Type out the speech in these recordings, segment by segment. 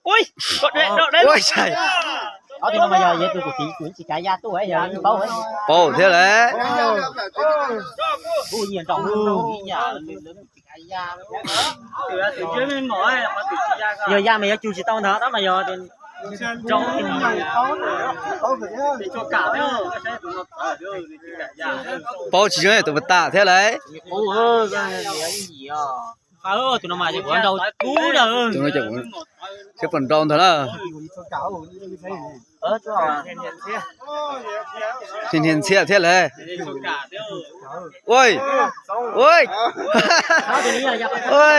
Ua sai. Paub thiab lawm. Yog ya mas yuav cug tsis tau ntag tab mas yog paub tsis zoo tus pas tas thiab lawm. Tus no mas nrau kub na. Seb puas nrau ntag na. Hnia ntxhiab thiab lawm. Ua, ua, ua.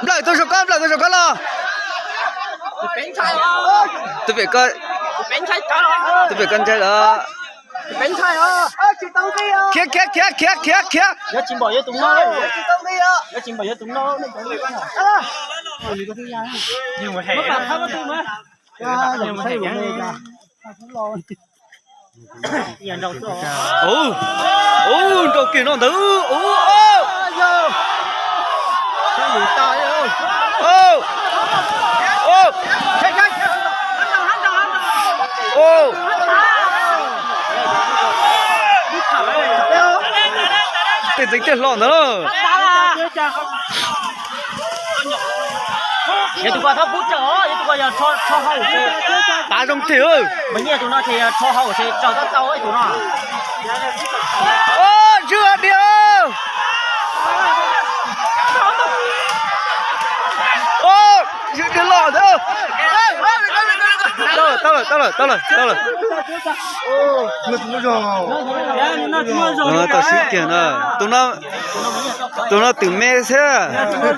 Nplawm tus saum koj, nplawm tus saum koj los. Tus pem koj, tus pem koj ntshai los. Khiav, khiav, khiav, khiav, khiav, khiav. Ub, ub, nrau kiag no ntawd. Ub, tej ntxeev tej hlo ntawd. Yog tus ko txhob pub tsawg os, yog tus ko yog tsho hau, pav zoo tiag. Mas nyiaj tus no ces yog tsho hau ces tsawg tau tau ib tus no. Ntsuag diag. Ntsuag diag los ntawd. Tau lawm, tau lawm, tau lawm, tau lawm. Tau sib kiag na. Tus no twm me xwb.